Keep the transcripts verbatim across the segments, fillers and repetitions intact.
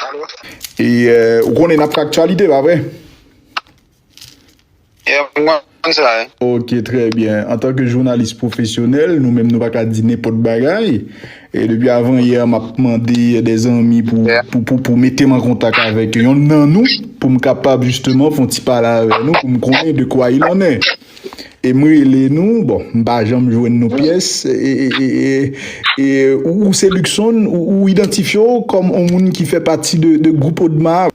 Alo? E, euh, ou konnen n ap fè aktyalite, pa vre? Yeah, m konn sa, wi. Ok, trè byen. Antanke jounalis pwofesyonèl, nou menm nou pa ka di nenpòt bagay. E depi avan yè, m ap mande de zanmi pou, pou, pou, pou mete m an kontak avèk yonn nan nou, pou m kapab jisteman fè yon ti pale avè nou, pou m konnen de quoi il en est. E m rele nou, bon, m pa janm jwenn nou pyès. E, e, e, e, e ou, ou se Luckson, ou, ou idantifye w kòm yon moun ki fè pati de, de gwoup Odma?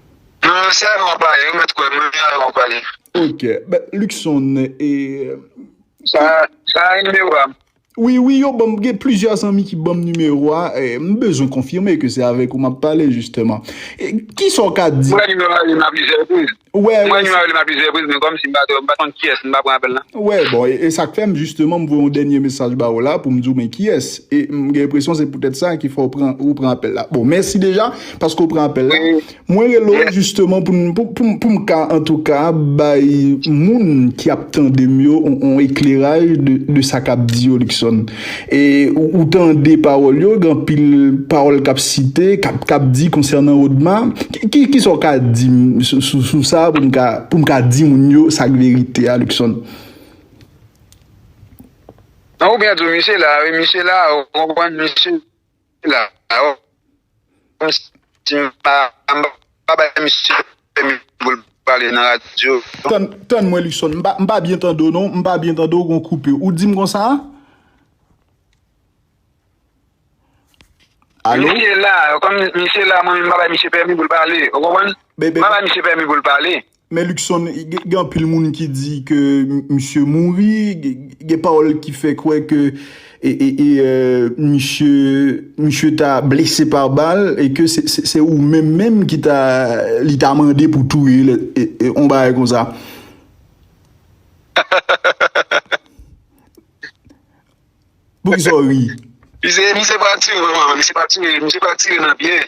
Non, se avè w m ap pale, ou mèt kwè, mwen menm avè w m ap pale. Ok. Ben, Luckson, e, sa, sa a nimewo a m. Wi, wi, yo ban m, gen plizyè zanmi ki ban m nimewo a, e, m bezwen konfime ke se avèk ou m ap pale, jisteman. E, kisa w ka di? Mwen nimewo a rele m a plizyè repriz. Wè, mwen nimewo a rele m a plizyè repriz, men kòmsi m pa te, m pa t konn kiyès, m pa pran apèl la. Wè, bon, e, e sa k fè m, jisteman, m voye yon dènye mesaj ba ou la pou m di w men kiyès. E m gen enpresyon se poutèt sa ki fè w pran, ou pran apèl la. Bon, mèsi deja, paske w pran apèl la. Wi. Mwen rele w jisteman pou n, pou, pou, pou m ka, antouka, bay moun ki ap tande m yo on, on ekleraj de, de sa k ap di yo, Luckson. E ou, ou tande pawòl yo, gen anpil pawòl k ap site, k ap, k ap di konsènan Odma. Ki, ki, kisa w ka di m sou, sou, sou sa pou m ka, pou m ka di moun yo sa k verite a, Luckson? Non, ou byen di w, misye la, wi, misye la, ou konprann, misye la, wi. Si m pa, m pa bay misye pèmi pou l pale nan radyo. Tann, tann mwen, Luckson, m pa, m pa byen tande w, non, m pa byen tande w, gon koupe. Ou di m konsa? Alo? Misye la, kòm misye la, mwen menm, m pa bay misye pèmi pou l pale, ou konprann? M pa bay misye pèmi pou l pale. Men Luckson, gen, gen anpil moun ki di ke m-, misye mouri, gen, gen pawòl ki fè kwè ke, e, e, e, euh, misye, misye ta blese pa bal, e ke se, se, se ou menm menm ki ta, li ta mande pou touye l, e, e, on bagay konsa. Poukisa w ri? Misye, misye fraktire, vrèman, misye fraktire, misye fraktire nan pye.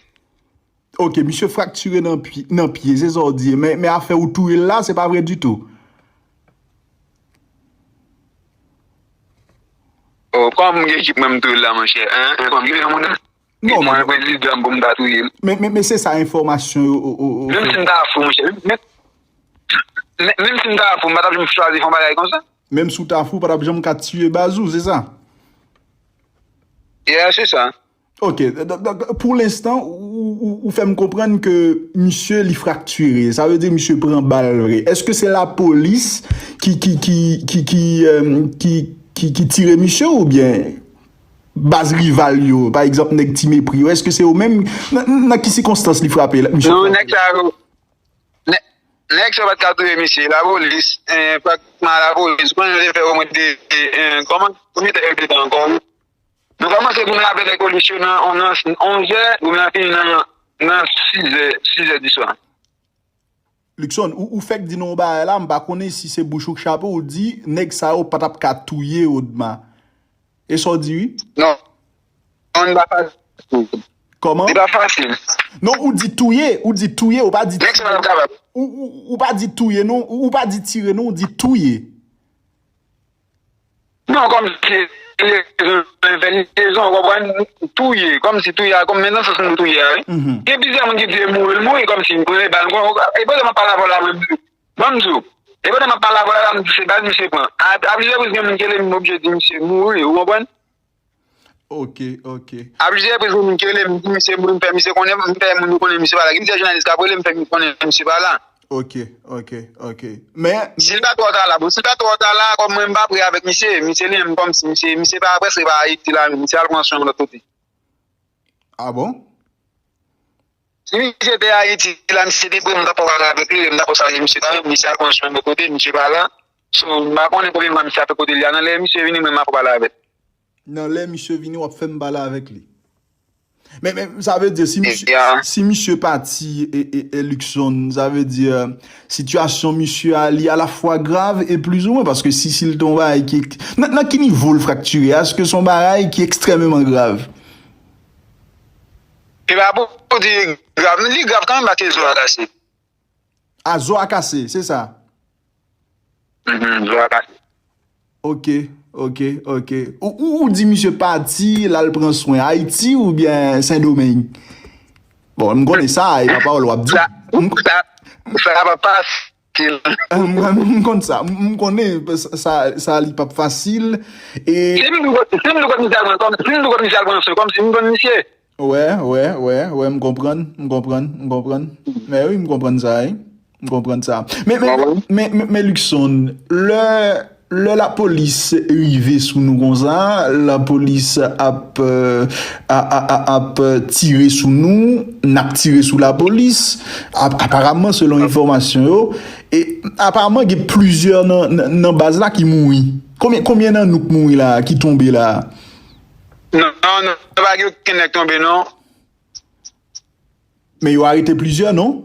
Ok, misye fraktire nan pye, nan pye, se sa w di. Men, men afè ou touye l la, se pa vre ditou. Oh, kòman m gen ekip mwen m touye l la, monchè? Hein? Hein, kòman m gen yon moun? Non, mwen prezidan pou m ta touye l. Men, men, men se sa enfòmasyon yo, o, o, o, menm si m ta fou, monchè. Menm, menm, menm si m ta fou, m pa t ap janm chwazi fè yon bagay konsa. Menm si w ta fou, w pa t ap janm ka tiye baz ou, se sa? Yeah, se sa. Ok, donk, donk, pou lenstan, ou, ou, ou fè m konprann ke misye li fraktire, sa vle di misye pran bal vre. Èske se lapolis ki, ki, ki, ki, ki, euh, ki, ki, ki tire misye oubyen baz rival yo, pa egzanp, nèg Ti Mepri yo, èske se yo menm? Nan, nan ki sikonstans li frape la, misye frape? Non, nèg sa yo, nè-, nèg sa yo pa t ka touye misye, lapolis, eh, pratman lapolis, ou konnen yo te fè omwen de, eh, kòman, konbyen tan yo te tan ankò? Nou kòmanse goumen avèk polis yo nan, nan onzè, goumen an fini nan, nan sizè, sizè di swa. Luckson, ou, ou fèk di nou yon bagay la, m pa konnen si se bouch ou k chape, ou di nèg sa yo pa t ap ka touye Odma. E sa w di, wi? Non. Non, li pa fasil. Kòman? Li pa fasil. Non, ou di touye, ou di touye, ou pa di nèg sa yo pa t ap kapab. Ou, ou, ou pa di touye, non, ou, ou pa di tire, non, ou di touye. Non, kòmsi lezon, fè lezon, ou konprann, touye, kòmsi touye a, kòm men nan sans nou touye a, wi. Mhm. Gen plizyè moun ki di mouri, l mouri, kòmsi m pran bal, e pandan m ap pale avè w la, mwen, ban m di w, e pandan m ap pale avè w la, m di se bal misye pran. A, a plizyè repriz, gen moun ki rele m, m oblije di misye mouri, ou konprann? Ok, ok. A plizyè repriz, gen moun ki rele m, m di misye mouri, m fè misye konnen, m fè moun yo konnen misye pa la. Gen plizyè jounalis k ap rele m, fè m konnen misye pa la. Ok, ok, ok. Men si l pa twò ta la, bon, si l pa twò ta la, kòm mwen m pa prè avèk misye, misye li menm kòmsi misye, misye pa, prèske pa Ayiti la menm, misye al pran swen yon lòt kote. Ah bon? Si misye te Ayiti la, misye te prè, m ta pral pale avèk li, m ta pral salye misye kanmenm, misye al pran swen yon lòt kote, misye pa la. So, m pa konnen konbyen mwa misye ap fè kote li a, nan lè misye vini, mwen m ap pale avè l. Nan lè misye vini, w ap fè m pale avèk li. Men, men, sa vle di, si misye, si misye pati, e, e, e Luckson, sa vle di, euh, sitiyasyon misye a, li alafwa grav e plizoumwen, paske si, si l te yon bagay ki, nan, nan ki nivo l fraktire a, èske se yon bagay ki ekstrèmeman grav? E pa pou di grav, li grav kanmenm, paske zo a kase. A, zo a kase, se sa? Mhm, zo a kase. Ok, ok, ok. Ou, ou, ou di misye pati, l al pran swen Ayiti oubyen Sendomeng? Bon, m konnen sa, e pa pawòl w ap di. Sa, m, sa, sa pa fasil. M, m, m konn sa. M, m konnen sa, sa, sa li p ap fasil. E si m di w kot, si m di w kot misye al pran, kòm, si m di w kot misye al pran swen, kòmsi m konn misye. Wè, wè, wè, wè, m konprann, m konprann, m konprann. Men wi, m konprann sa, wi. M konprann sa. Men, men, men, men, men, men Luckson, lè, lè lapolis rive sou nou konsa, lapolis ap, euh, a, a, a, ap tire sou nou, n ap tire sou lapolis. Ap-, aparaman, selon enfòmasyon yo, e aparaman, gen plizyè nan, nan, nan baz la ki mouri. Konbyen, konbyen nan nou k mouri la, ki tonbe la? Non, non, non, pa gen okenn nèg tonbe, non. Men yo arete plizyè, non?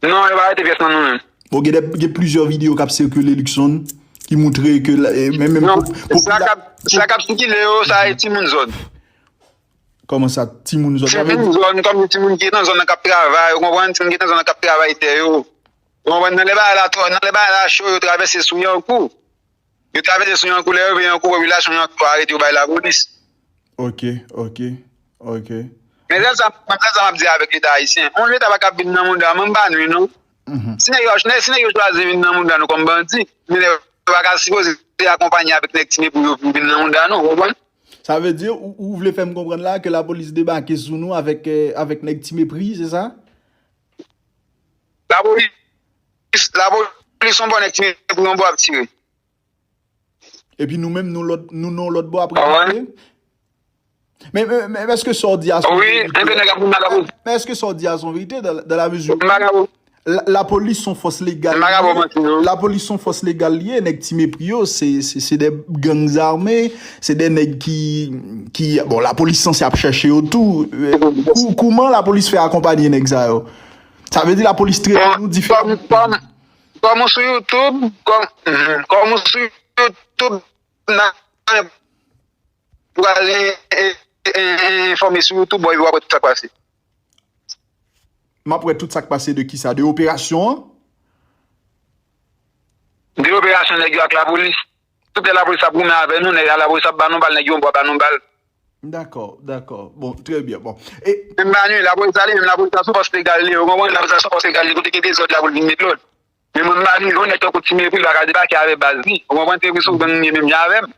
Non, yo pa arete pyès nan nou menm. Bon, gen de, gen plizyè videyo k ap sikile, Luckson, ki montre ke la, e, men, menm non, po-, sa k ap, sa k ap sikile yo, sa e timoun zòn. Kòman sa, timoun zòn? Sa vle di timoun zòn, kòm timoun ki nan zòn nan k ap travay, ou konprann? Timoun ki nan zòn nan k ap travay tè yo. Ou konprann? Nan lè bagay la twò, nan lè bagay la cho, yo travèse sou Yankou. Yo travèse sou Yankou, lè yo rive Yankou, popilasyon Yankou arete yo bay lapolis. Ok, ok, ok. Men sèl sa, men sèl sa m ap di avèk Leta ayisyen. Yon Leta pa ka vin nan mouda m, m pa nou, non. Si nèg yo, si nèg yo chwazi vin nan mouda nou kòm bandi, men nèg yo pa ka sipoze akonpanye avèk nèg Ti Mepri yo pou vin nan mouda nou, ou konprann? Sa vle di, ou, ou vle fè m konprann la ke lapolis debake sou nou avèk, eh, avèk nèg Ti Mepri, se sa? Lapolis, lapolis yon bò, nèg Ti Mepri yon bò ap tire. Epi nou menm, nou lòt, nou nan lòt bò ap reziste? Men, men, men èske sa w di a se yon verite? Wi, enben nèg ap vin nan lapolis. Men èske sa w di a se yon verite dans, dans la mesure où la, lapolis se yon fòs legal li ye. Lapolis se yon fòs legal li ye, nèg Ti Mepri yo, se, se, se de gang zame, se de nèg ki, ki, bon, lapolis sanse ap chèche yo tou. Kou-, kouman lapolis fè akonpanye nèg sa yo? Sa vle di lapolis trete nou diferan. Kòm, kòm, kòm ou sou YouTube, kòm, kòm ou sou YouTube, nan, pral en-, en-, en-, enfòme sou YouTube, bon, epi w ap wè tout sa k pase. M ap wè tout sa k pase de kisa? De operasyon an? De operasyon nèg yo ak lapolis. Tout lè lapolis ap goumen avè nou, nèg lapolis ap ba nou bal, nèg yo pa ba nou bal. Dakò, dakò. Bon, trè byen. Bon. E men pa nou, lapolis la li menm, lapolis la se yon fòs legal li ye, ou konprann? Lapolis la se yon fòs legal li, kote gen dezòd la pou l vin met lòd. Men mwen, m pa vin, yon nèg tankou Ti Mepri pa ka debake avè baz li. Ou konprann? Ti Mepri se yon gang li ye menm jan avè m.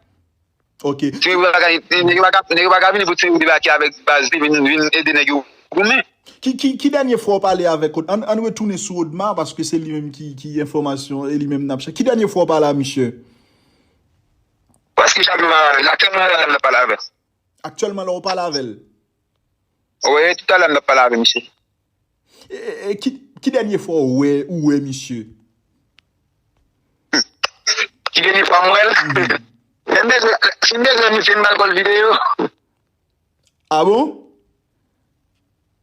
Ok. Ti Mepri pa ka, nèg yo pa ka, nèg yo pa ka vini pou Ti Mepri debake avèk baz li, vin, vin ede nèg yo goumen. Ki, ki, ki dènye fwa w pale avèk Od-, ann, ann retounen sou Odma, paske se li menm ki, ki enfòmasyon, e li menm n ap chèche. Ki dènye fwa w pale a misye? Paske chak jou, aktyèlman la, m ap pale avè l. Aktyèlman la, w pale avè l? Wi, toutalè, m t ap pale avè misye. E, e, e, ki, ki dènye fwa w wè, ou wè misye? Ki dènye fwa m wè l? Si m bezwen, si m bezwen misye, m ba l kòl videyo. A bon?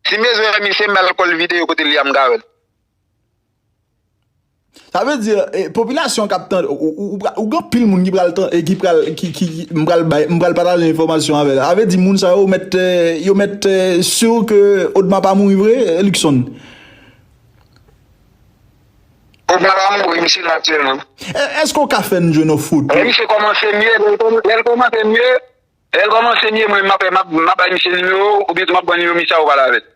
Si m bezwen misye, m ba l kòl videyo kote l ye a, m ka wè l. Sa vle di, e, popilasyon k ap tande, ou, ou, ou, ou gen anpil moun ki pral tan-, e, ki pral, ki, ki, ki, m pral bay, m pral pataje enfòmasyon avè l. Sa vle di moun sa yo mèt, e, yo mèt, e, si ke Odma pa mouri vre, e, Luckson. Odma pa mouri, misye la aktyèlman. E, èske w ka fè n jwenn yon foto? E, misye kòmanse mye, lè l kòm-, lè l kòmanse mye, lè l kòmanse mye, mwen, m ap, m ap, m ap bay misye nimewo, oubyen tou m ap pran nimewo misye a, ou pale avè l.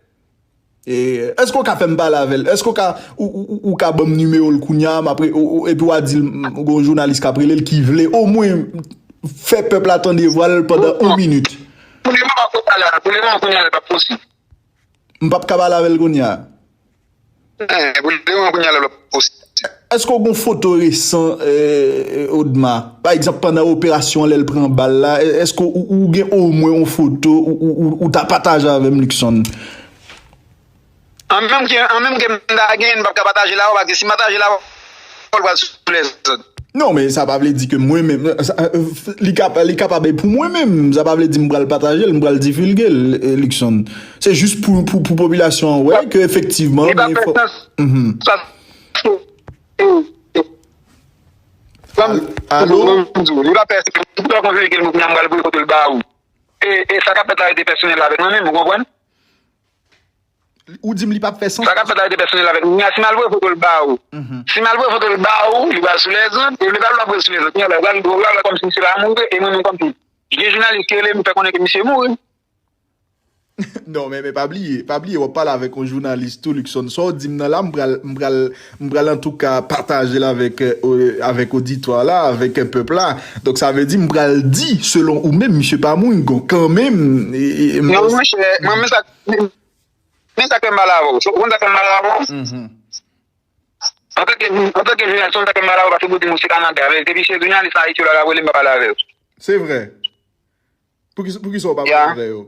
E, èske w ka fè m pale avè l? Èske w ka, ou, ou, ou, ou ka ban m nimewo l kounye a, m ap re-, ou, ou, epi w a di l, m, gon jounalis k ap rele l ki vle omwen fè pèp la tande vwa l pandan yon minit. Pou lemoman kounye a la, pou lemoman kounye a la, l p ap posib. M p ap ka pale avè l kounye a. Eh, pou lemoman kounye a la, l p ap posib. Èske w gen foto resan, eh, Odma? Pa egzanp, pandan operasyon an, lè l pran bal la, èske ou, ou gen omwen yon foto ou, ou, ou, ou ta pataje avè m, Luckson? An menm ke, an menm ke m ta gen, m p ap ka pataje l avè w, paske si m pataje l avè w, l pral sou lèzòt. Non, men sa pa vle di ke mwen menm, sa, eh, li kap-, li kapab e pou mwen menm, sa pa vle di m pral pataje l, m pral divilge l, eh, Luckson. Se jis pou, pou, pou popilasyon an wè ke efektivman, li pa fè sans. Sa, Alo? Alo? Li pa fè, si w konsidere ke mwen, m pral voye foto l ba ou. E, e sa k ap fèt la rete pèsonèl avèk mwen menm, ou konprann? Ou di m li p ap fè sans? Sa k ap fèt la rete pèsonèl avèk mwen. Si m al voye foto l ba ou, si m al voye foto l ba ou, li pral sou lèzòd, e li pral voye l sou lèzòd. Kounye a la, ou pral, ou pral wè kòmsi misye pa mouri, e mwen menm kòmsi gen jounalis ki rele m, fè konnen ke misye mouri. Non, men, men pa bliye, pa bliye, w ap pale avèk yon jounalis tou, Luckson. Sa w di m nan la, m pral, m pral, m pral antouka pataje l avèk, euh, avèk oditwa la, avèk, euh, pèp la. Donk, sa vle di, m pral di, selon ou menm, misye pa moun, kanmenm. E, e, m Non, panse monchè, mwen, men sa, men sa k fè m mal avè w. Ou konn sa k fè m mal avè w? Mhm. Antanke, antanke jounalis, sa k fè m mal avè w, paske ou di m ou se Kanada. Men depi se jounalis Ayiti yo la, la rele m pa pale avè w. Se vre. Poukisa, poukisa w pa pale avè yo?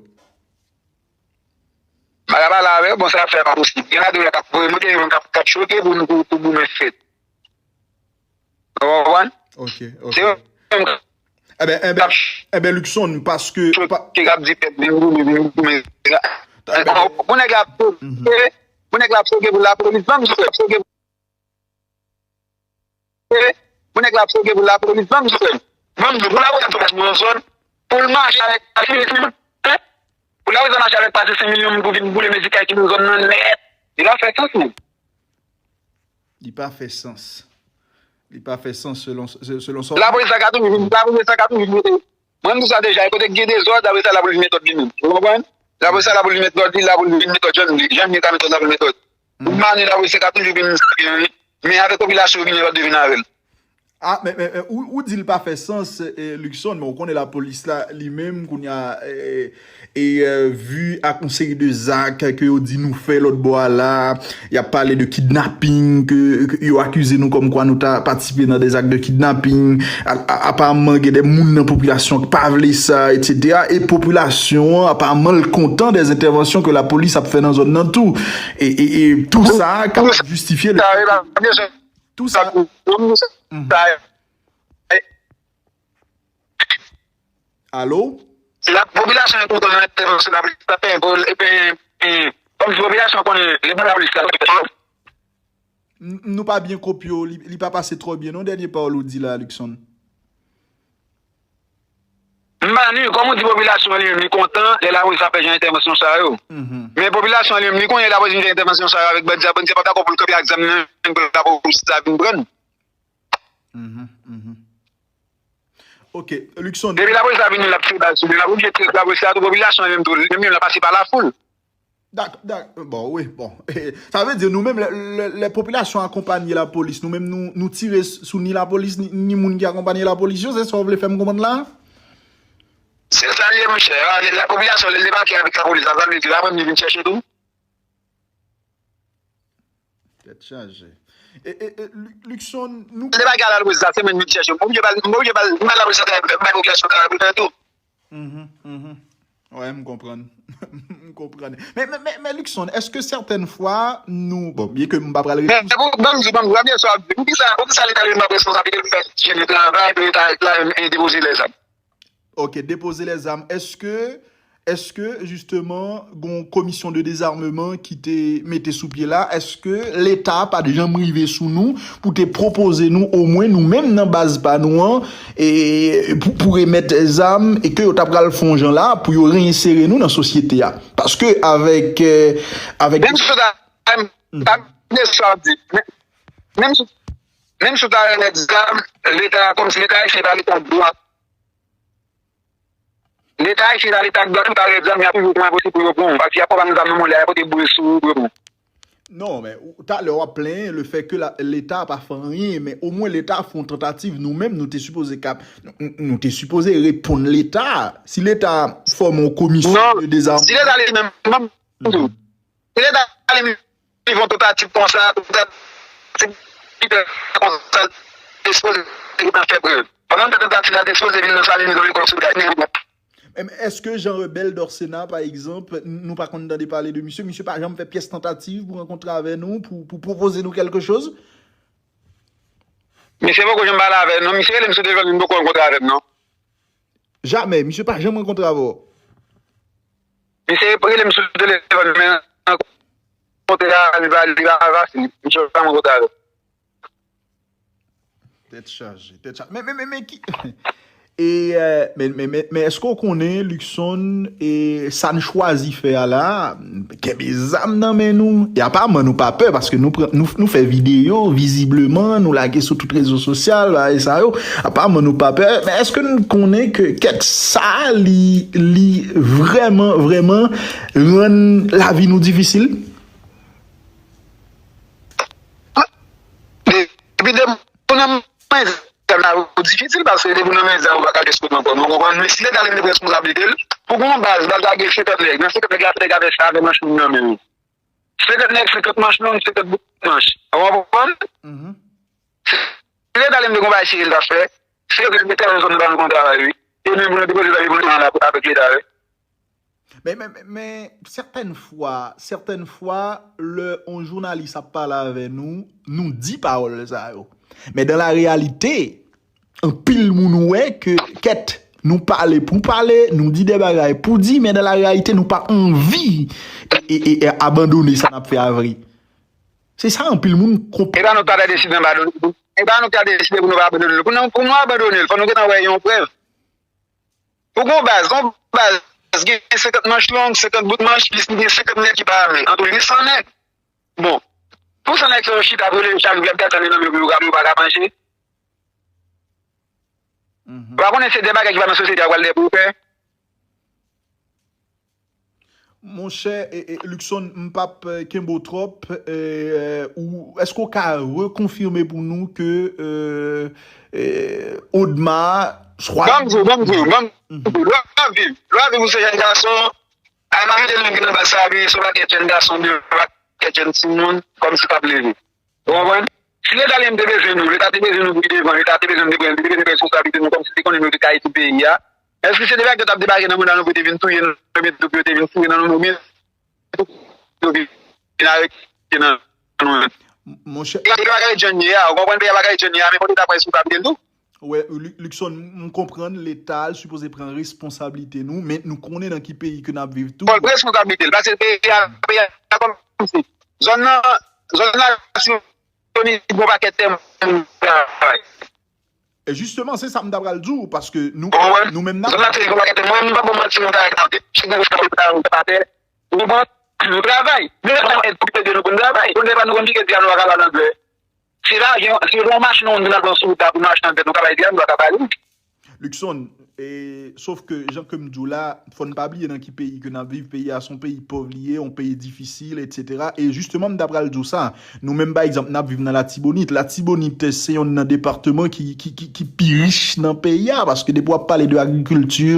M pa ka pale avè yo, bon, sa y ap fè a pa posib. Gen ladan yo k ap voye monte, gen youn k ap, k ap choke pou nou, pou, pou goumen fèt. Ou konprann? Ok, ok. Se yo menm k Eben, eben, ap eben, Luckson, paske choke, k ap di pèp vin goumen, vin goumen. Bon, nèg la ap choke, bon, nèg la ap choke pou lapolis, ban m di ap choke Pou nèg la ap choke pou lapolis, ban m di frè m. Ban m di, pou lapolis ap sot nan zòn, pou l mache avèk, hein? Pou lapolis ap mache avèk pase senk milyon moun pou vin boule medikay ki nan zòn nan nèt. Li pa fè sans, non. Li pa fè sans. Li pa fè sans selon, se- selon sa w di. Lapolis la ka toujou vin, lapolis la ka toujou vin mete Mwen, m di sa deja, e kote k gen dezòd, apre sa, l ap vin met òd li menm. Ou konprann? L ap sa, l ap vin met òd li, l ap vin met òd, jan, jan l ka met òd, l ap vin met òd. Pou mani, l ap se ka toujou vin sa gen, wi. Men avèk popilasyon, vin lòt vin avè l. Ah, men, men, men, ou, ou di l pa fè sans, eh, Luckson, men ou konnen lapolis la, li menm, kounye a, eh, e, eh, vi ak yon seri de zak ke yo di nou fè lòt bò a la, Y ap pale de kidnaping, ke, ke yo akize nou kòmkwa nou ta patisipe nan de zak de kidnaping. A, a, aparamman, gen de moun nan popilasyon ki pa vle sa, etsetera. E popilasyon an, aparamman, l kontan de entèvansyon ke lapolis ap fè nan zòn nan tou. E, e, e tou sa kapab jistifye le fèt ke tou sa. Mhm. Alo? La popilasyon an kontan nan entèvansyon lapolis la, epi, epi, kòmsi popilasyon konnen li pa lapolis la. N- Nou pa byen kopye w, li, li pa pase twò byen non, dènye pawòl ou di la, Luckson. M pa ni, kòm ou di popilasyon an li menm, li kontan, lè lapolis ap fè jan entèvansyon sa yo. Mhm. Men popilasyon an li menm, li konnen lapolis vin fè entèvansyon sa yo avèk bandi a, bandi a pa dakò pou l kanpe ak zam nan, pou lapolis la vin pran l. Mhm, mhm. Ok, Luckson. Depi lapolis la vini, l ap tire bal sou li. L ap oblije tire lapolis la tou, popilasyon an menm tou, li menm l ap pase pa lafoul. Dak, dak, bon, wi, bon. Sa vle di, nou menm, lè, lè, lè popilasyon akonpanye lapolis, nou menm, nou, nou tire s- sou ni lapolis, ni, ni moun ki akonpanye lapolis yo, se sa w vle fè m konprann la? Se sa l ye, monchè. A, lè, lè popilasyon, lè l debake avèk lapolis, sa vle di, la menm, li vin chèche tou. Tèt chaje. E, e, e, Lu- Luckson, nou Lè bagay la, lapolis la, se menm vin chèche. M oblije ba l, m oblije ba l, m ba l lapolis la travay pou fè, m bay popilasyon travay pou fè tou. Mhm, mhm. Wè, m konprann. M konprann. Men, men, men, men Luckson, èske sètèn fwa nou, bon, byen ke m pa pral Men, reponn pou, ban m di, ban m di, wè, byen sou ap di, poukisa, poukisa Leta li menm ap responsab pou l fè jene travay, pou Leta la, e depoze lèzam? Ok, depoze lèzam. Èske, èske, jisteman, gon komisyon de dezarmeman ki te mete sou pye la? Èske Leta pa t janm rive sou nou pou te pwopoze nou, omwen nou menm nan baz pa nou an, e, pou, pou remèt zam, e ke yo ta pral fè yon jan la pou yo reyensere nou nan sosyete a? Paske avèk, eh, avèk Menm si w ta, ta, ta, menm si w ta remèt zam, Leta, kòmsi Leta ayisyen pa Leta dwat. Leta ayisyen la, Leta dwat, ou ta remèt zam, y ap toujou fè enposib pou yo pran w. Paske y ap pran zam nan men w, y ap pote boure sou ou pou yo pran w. Non, men ou- talè w ap plenyen le fè ke la- Leta pa fè anyen, men omwen Leta fè yon tantativ. Nou menm, nou te sipoze kap, nou, nou te sipoze reponn Leta. Si Leta fòme yon komisyon Non, de dezarm- si Leta li menm, menm, Mhm. si Leta li menm, li fè yon tantativ konsa, tantativ ki fè konsa, li sipoze fè prèv. Pandan tantativ la, li sipoze vin nan Salini, nan lekòl sou gaz, Men èske Jean Rebel Dorcena, pa egzanp, n- nou pa konn tande pale de misye, misye pa janm fè pyès tantativ pou rankontre avè nou, pou, pou pwopoze nou kèlkechoz? Misye poko janm pale avè m, non. Misye rele m sou telefòn, li poko rankontre avè m, non. Jamè, misye pa janm rankontre avè w? Misye rele m sou telefòn, men rankontre a, li pa, li pa fasil. Misye pa janm rankontre avè m. Tèt chaje, tèt chaje. Men, men, men, men ki, E, euh, men, men, men, men èske w konnen, Luckson, e sa n chwazi fè a la, kenbe zam nan men nou? E aparman nou pa pè, paske nou, pran, nou, nou fè videyo, vizibleman, nou lage sou tout rezo sosyal, bagay sa yo. Aparman nou pa pè. Men èske n konnen ke kèt sa, li, li vrèman, vrèman rann lavi nou difisil? Depi depi w nan men zam la, ou difisil, paske depi w nan men zam, ou pa ka jwe spòt ankò. Nou konprann? Men si Leta li menm te pran responsablite l, pou gen yon baz, baz la gen senkant nèg. Nan senkant nèg la, se nèg avè sa, avè manch long nan men yo. Senkant nèg, senkant manch long, senkant bout manch. Ou konprann? Si Leta li menm te gen yon bagay serye l t ap fè, se yo ki te fè zòn nan pa nou konn travay, wi. E menm pou nou depoze zam pou nou ann avèk Leta, wi. Men, men, men, men, sètèn fwa, sètèn fwa, lè yon jounalis ap pale avè nou, nou di pawòl sa yo. Men dan la reyalite, anpil moun wè ke, kèt, nou pale pou pale, nou di de bagay pou di, men dan la reyalite, nou pa anvi e, e, e, e abandone sa n ap fè a vre. Se sa anpil moun konprann. E pa nou k ta deside abandone l. E pa nou k ta deside pou nou pa abandone l. Pou nou, pou nou abandone l, fò nou gentan wè yon prèv. Pou gon baz, gon baz gen senkant manch long, senkant bout manch, plis li gen senkant nèg ki pa ame. An tou, li gen san nèg. Bon, pou san nèg sa yo chita, pou yo leve chak jou, y ap gade nan men yo pou yo ka, pou yo pa ka manje. Ou pa konnen se de bagay ki pa nan sosyete a pral de pou fè. Monchè, e, e, Luckson, m p ap, e, kenbe w twòp. E, e, ou, èske w ka rekonfime pou nou ke, e, e, Odma, swa... Ban m di w, ban m di w, ban m di w, lè w ap viv, lè w ap viv, ou se jèn gason, al majorite moun ki nan baz sa a, se yon pakèt jèn gason, yon pakèt jèn timoun, kòmsi k ap leve. Ou konprann? Si Leta li menm te bezwen nou, Leta te bezwen nou pou li devan, Leta te bezwen nou te pran, li te bezwen pran responsablite nou kòmsi li te konnen nou te ka etid peyi a. Èske se de bagay yo t ap debake nan manda nou pou yo te vin touye nou, oubyen pou yo te vin foure nan nou, oubyen pou yo vin arete nan nou menm? Monchè, peyi a pa ka ret jan l ye a, ou konprann, peyi a pa ka ret jan l ye a, men fò Leta pran responsablite l tou. Wè, Lu-, Luckson, m konprann Leta l sipoze pran responsablite nou, men nou konnen nan ki peyi ke n ap viv tou. Fò l pran responsablite l, paske peyi a, peyi a kòmsi zòn nan, zòn nan, si yo ni gon pakèt tè moun travay. E jisteman, se sa m ta pral di w, paske nou, nou menm n ap... Zòn nan se gon pakèt tè moun, m pa bon manti, moun travay atè. Chak jou nou travay atè. Ou konprann? Nou travay. Nou pa èd pou ede nou pou n travay. Kounye a nou konn pike dyanou ak ala nan dwèt. Se pa gen, se pa yon machin nou vin al pran sou wout la pou nou achte yon bèt, nou ka bay dyanou, nou ka bay li. Luckson, e, sof ke, jan ke m di w la, fò n pa bliye nan ki peyi ke n ap viv. Peyi a se yon peyi pòv li ye, yon peyi difisil, etsetera. E jisteman, m ta pral di w sa. Nou menm, pa egzanp, n ap viv nan Latibonit. Latibonit, se yonn nan depatman ki, ki, ki, ki pi rich nan peyi a, paske depi w ap pale de agrikilti,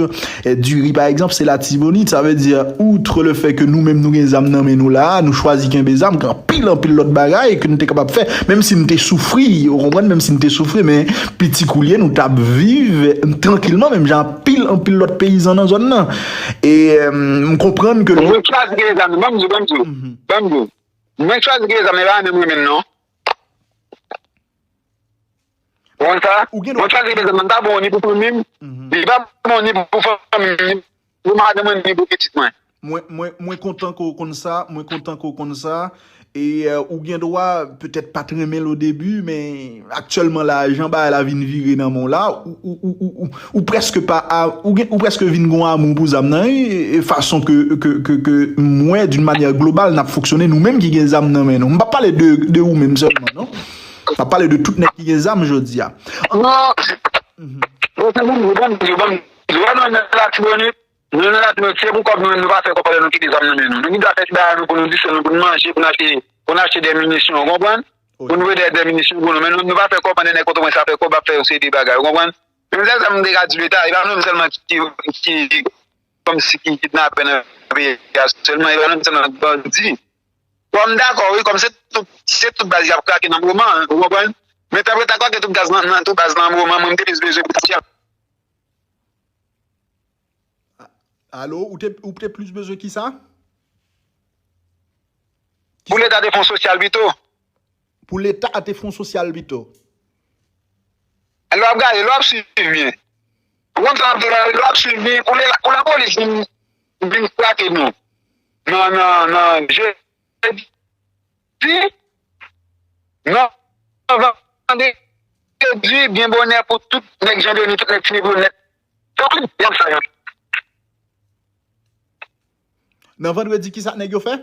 e, diri, pa egzanp, se Latibonit. Sa vle di, outre le fait que nou menm nou gen zam nan men nou la, nou chwazi kenbe zam, gen anpil, anpil lòt bagay ke nou te kapab fè. Menm si n te soufri, ou konprann, menm si n te soufri, men piti kou l ye, nou t ap viv trankilman, menm jan anpil, anpil lòt peyizan nan zòn nan. E, e, m konprann ke... Mwen chwazi kenbe zam, ban m di w, ban m di w, ban m di w. Mwen chwazi kenbe zam, men pa menm mwen menm non. Ou konn sa? Ou gen dwa... Mwen chwazi kenbe zam, m ta bon ni pou fanmi m, li pa bon ni pou fanmi m, ni pou madanm mwen, ni pou pitit mwen. Mwen, mwen, mwen kontan ke w konn sa, mwen kontan ke w konn sa. E, e, ou gen dwa petèt pa t renmen l o debi, men aktyèlman la, jan bagay la vin vire nan men w la, ou, ou, ou, ou, ou, ou prèske pa a, ou gen, ou prèske vin gon amou pou zam nan, e, e fason ke, ke, ke, ke m wè, d'une manière globale, n ap fonksyone, nou menm ki gen zam nan men nou. M p ap pale de, de ou menm sèlman, non. M ap pale de tout nèg ki gen zam jodi a. Non. Bon, se bon, bon, bon, bon, nou nan Latibonit, nou nan Latibonit, se pou kòb nou, nou pa fè kòb pandan nou kite zam nan men nou. Nou gen dwa fè ti bagay nou pou nou distann nou, pou nou manje, pou nou achte, pou nou achte de minisyon, ou konprann? Pou nou vle de, de minisyon pou nou, men nou, nou pa fè kòb pandan nèg Pòtoprens ap fè kòb, ap fè yon seri de bagay, ou konprann? Men se sa m te ka di Leta, e pa nou menm sèlman ki, ki, kòmsi ki kidnapè nan peyi a sèlman, e pa nou menm sèlman bandi. Bon, m dakò, wi, kòm se tout, se tout baz y ap krake nan moman an, ou konprann? Men tanpri ta krake tout gaz nan, nan tout baz nan moman, mwen, m te plis bezwen pou ti jan. Alo, ou te, ou te plis bezwen ki sa? Pou Leta te fè yon sosyal pito. Pou Leta te fè yon sosyal pito. Lè w ap gade, lè w ap swiv byen. Ou konn sa m ap di w la, lè w ap swiv byen, pou lè, pou lapolis vin, vin krake nou nan, nan, nan jedi, nan vandredi, byen bonè pou tout nèg Jan Deni, tout nèg Ti Negro nèt, Tout klip nèg sa yo. Nan vandredi, ki sa nèg yo fè?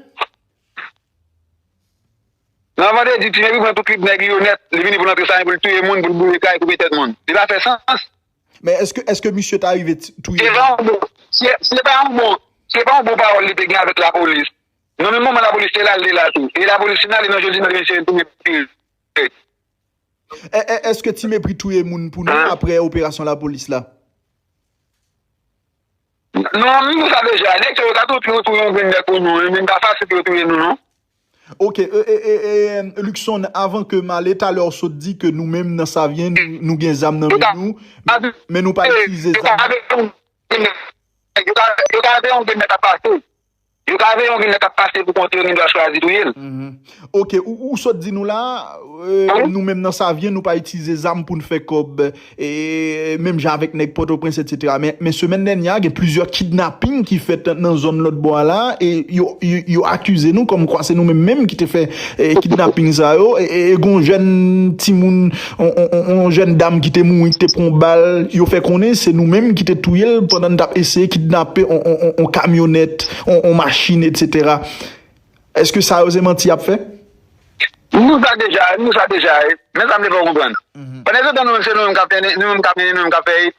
Nan vandredi, Ti Mepri pran tout klip nèg yo nèt. Li vini pou l antre sa, pou l touye moun, pou l boule kay, koupe tèt moun. Li pa fè sans. Men èske, èske misye ta rive t- touye Se moun? Pa yon bon, se, se pa yon bon, se pa yon bon pawòl li te gen avèk lapolis. Nan menm moman lapolis te la, li te la tou. E lapolis fin ale nan jodi, nan misye touye. E, e, èske Ti Mepri touye moun pou nou Hein? Apre operasyon lapolis la? Non, m di w sa deja. Nèg sa yo ka tou tou touye yon grenn nèg pou nou. Men pa fasil pou yo touye nou, non. Ok, e, e, e, e, Luckson, avan ke m ale, talè w sot di ke nou menm nan Savyen, nou, nou gen zam nan men nou, men, men nou pa itilize zam. Yo ka veye yon grenn nèg ap pase. Yo ka veye yon grenn nèg ap pase pou kont yo, gen dwa chwazi touye l. Mhm. Ok, ou, ou sot di nou la, e, nou menm nan Savyen, nou pa itilize zam pou n fè kòb, e, menm jan avèk nèg Pòtoprens, etsetera. Men, men semèn dènyè a, gen plizyè kidnaping ki fèt nan zòn lòt bò a la, e yo, yo, yo akize nou kòmkwa se nou menm menm ki te fè, e, kidnaping sa yo, e, e, e gon jèn timoun, on, on, on, on jèn dam ki te mouri, ki te pran bal, yo fè konnen se nou menm ki te touye l pandan n t ap eseye kidnape on, on, on, on kamyonèt, on, on machin, etsetera. Èske sa yo se manti y ap fè? Nou sa deja, nou sa deja, e. Men sa m te fè w konprann. Mhm. Pandan se tan nou menm, se nou menm k ap mennen, nou menm k ap mennen, nou menm k ap fè, e.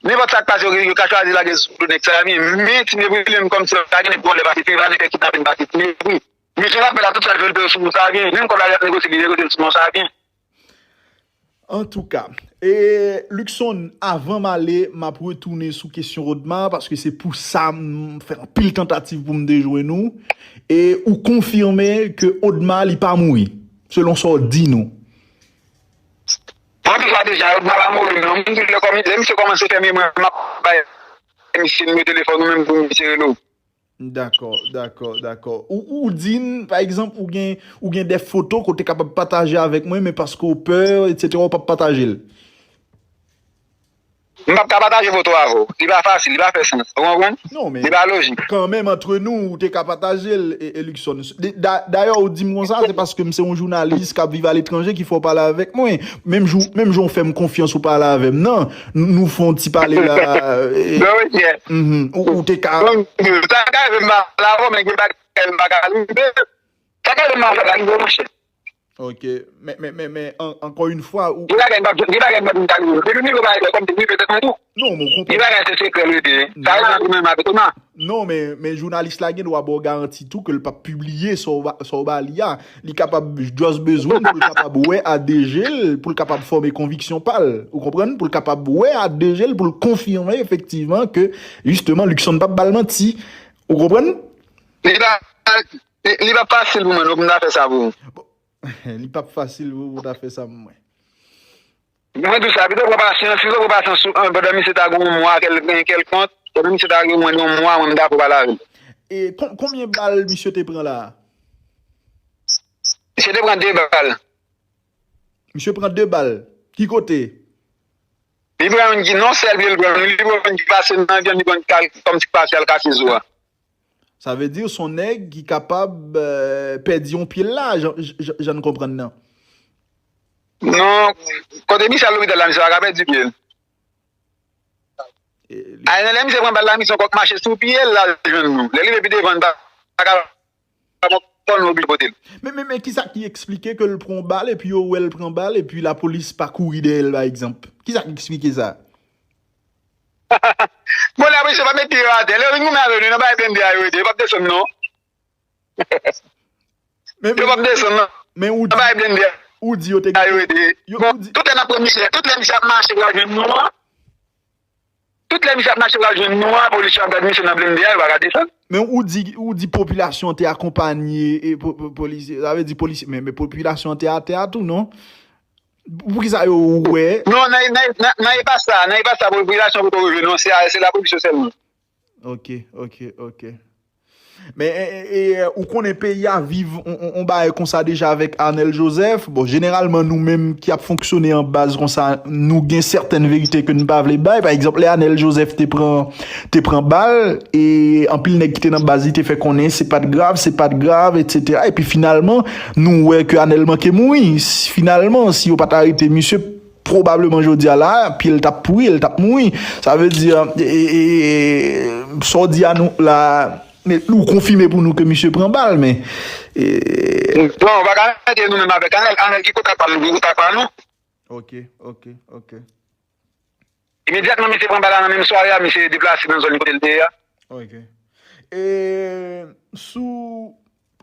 Nenpòt sa k pase, yo, yo ka chwazi lage sou do nèg sa, men, men Ti Mepri li menm kòmsi pa gen nèg pou lè pase, se pa nèg ki tape l pase Ti Mepri. Misye l ap fè la, tout sa l vle l fè sou non Savyen. Menm kòb la li ap negosye, li negosye l sou non Savyen. Antouka, e, Luckson, avan m ale, m ap retounen sou kesyon Odma, paske se pou sa m fè anpil tantativ pou m te jwenn ou, e ou konfime ke Odma li pa mouri, selon sa w di nou. Mwen di sa deja, Odma pa mouri non. M di lè kòm, lè misye kòmanse fè memwa, m ap bay misye nimewo telefòn ou menm pou misye rele w. Dakò, dakò, dakò. Ou, ou di n, pa egzanp, ou gen, ou gen de foto ke w te kapab pataje avèk mwen, men paske w pè, etsetera, w p ap pataje l. M p ap ka pataje foto avè w. Li pa fasil, li pa fè sans. Ou konprann? Non, men li pa lojik. Kanmenm, antre nou, ou te ka pataje l, e, e Luckson. De- da- Dayè, ou di m konsa, se paske m se yon jounalis k ap viv aletranje ki fè w pale avèk mwen. Menm jan, menm jan w fè m konfyans ou pale avè m nan, n- nou fè yon ti pale la. E, mhm, ou, ou te ka. Sa ka rive m pa la, men gen bagay m pa ka rive. Sa ka rive m pa la, monchè. Ok. Men, men, men, men an- ankò yon fwa, ou Gen bagay m pa gen bagay m pa vin ka rive. Depi m rive pa rive, kòm te rive tèt mwen tou. Non, men w konprann. Gen bagay se sekrè l rete. Sa yo nan goumen avèk Odma. Non, men, men jounalis la gen dwa ba w garanti tou ke l p ap pibliye sa w ba- sa w ba li a. Li kapab just bezwen pou l kapab wè a de je l, pou l kapab fòme konviksyon pa l. Ou konprann? Pou l kapab wè a de je l, pou l konfime efektivman ke, jisteman, Luckson p ap ba l manti. Ou konprann? Li pa, li, li pa fasil pou mwen, non, pou m ta fè sa pou ou. Li p ap fasil pou ou ta fè sa pou mwen. Mwen di w sa, pito pran pasyans, pito pran pasyans sou, an, pandan misye ta gen yon mwa kèl- kèlkonk, pandan misye ta gen yon mwa, yon mwa, mwen m ta pran pale avè l. E kon- konbyen bal misye te pran la a? Misye te pran de bal. Misye pran de bal. Ki kote? Li pran youn ki non sèl pye l pran, li pran youn ki pase nan vyann, li pran kal kòm ti pase al kase zo a. Sa vle di se yon nèg ki kapab, euh, pèdi yon pye l la, jan, jan, jan n konprann nan. Non, kote misye al lopital la, misye pa ka pèdi pye l. E li- Ay, nan lè misye pran bal la, misye kòk mache sou pye l la jwenn nou. Lè li rive pi devan, li pa pa ka pran kòn oblije pote l. Men, men, men kisa ki eksplike ke l pran bal epi yo wè l pran bal epi lapolis pa kouri dèyè l, pa egzanp? Kisa ki eksplike sa? Bon, la, mesye, pa met pye yo atè. Lè yo vin goumen avè nou, nan bay blende a yo ede. Yo p ap desann, non. Men, yo p ap desann, non. Men ou di, nan bay blende a, ou di yo te a yo ede. Yo, bon, ou di, tout lè n ap pran misye, tout lè misye ap mache pral jwenn nou an, tout lè misye ap mache pral jwenn nou an, polis yo ap gad misye nan blende a, yo pa ka desann. Men ou di, ou di popilasyon te akonpanye e po- po- polisye, sa vle di polisye, men, men popilasyon te atè a tou, non? Poukisa yo wè? Non, nan, nan, nan, nan e pa sa, nan e pa sa, popilasyon poko rive, non, se, se lapolis yo sèlman. Ok, ok, ok. Men, e, e, e, ou konnen peyi a viv on, on, on bagay konsa deja avèk Arnel Joseph. Bon, jeneralman, nou menm ki ap fonksyone an baz konsa, nou gen sèten verite ke n pa vle bay. Pa egzanp, lè Arnel Joseph te pran, te pran bal, e anpil nèg ki te nan baz li te fè konnen se pa t grav, se pa t grav, etsetera. Epi finalman, nou wè ke Arnel manke mouri. Finalman, si yo pa t arete misye, pwobableman jodi a la, pye l t ap pouri, l t ap mouri. Sa vle di, e, e, e, sa w di a nou la, men ou konfime pou nou ke misye pran bal, men, e, Bon, ou pa ka mete nou menm avèk Anèl. Anèl ki kontak pa nou, ki kontak pa nou. Ok, ok, ok. Imedyatman, misye pran bal la nan menm sware a, misye deplase nan zòn kote l te ye a. Ok. E, sou,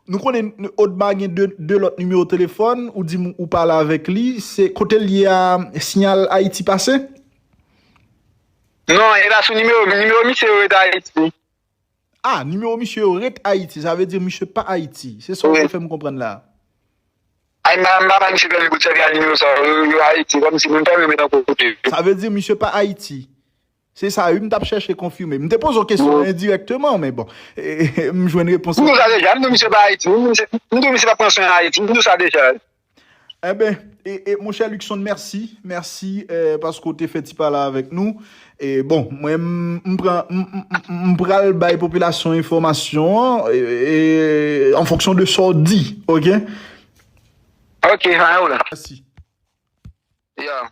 nou konnen Odma gen de, de lòt nimewo telefòn, ou di m ou pale avèk li, se kote l ye a, Sinyal Ayiti pase? Non, e pa sou nimewo, nimewo misye yo rete Ayiti. Ah, nimewo misye yo ret Ayiti, sa vle di misye pa Ayiti. Se sa w vle fè m konprann la. Ay, m pa, m pa bay misye pèmi pou t sèvi a nimewo sa yo, yo Ayiti, kòmsi moun fèmen met an kote. Sa vle di misye pa Ayiti. Se sa wi, m t ap chèche konfime. M te poze w kesyon an endirèkteman, men bon, e, e, m jwenn repons M lan. Di w sa deja, m di w misye pa Ayiti, m di w misye, m di w misye p ap pran swen Ayiti, m di w sa deja. Enben, e, e, monchè Luckson, mèsi. Mèsi, e, paske w te fè ti pale avèk nou. E bon, mwen, m, m pran, m, m, m, m pral bay popilasyon enfòmasyon an, e, e, an fonksyon de sa w di, ok? Ok, anyen w la. Mèsi. Yeah.